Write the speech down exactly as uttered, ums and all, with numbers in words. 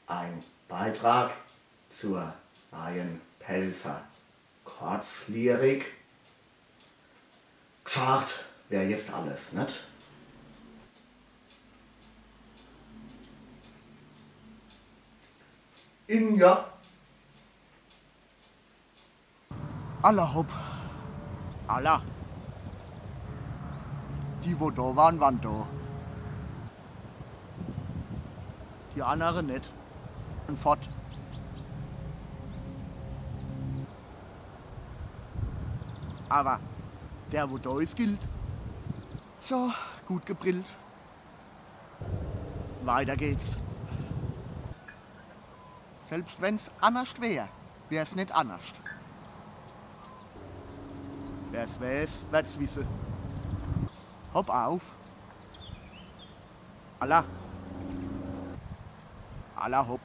Ein Beitrag zur Neien Pälzer Kurzlyrik. Gsagt wär jetzt alles, net? In, ja. Alla hopp. Alla. Die, wo do waren, waren do. Die annere net. Un fort. Awwer der, wo do is, gilt. So, gut gebrillt. Weiter geht's. Selbst wenn's annerscht wär, wär's net annerscht. Wer's weeß, werd's wisse. Hopp auf. Alla. Alla hopp.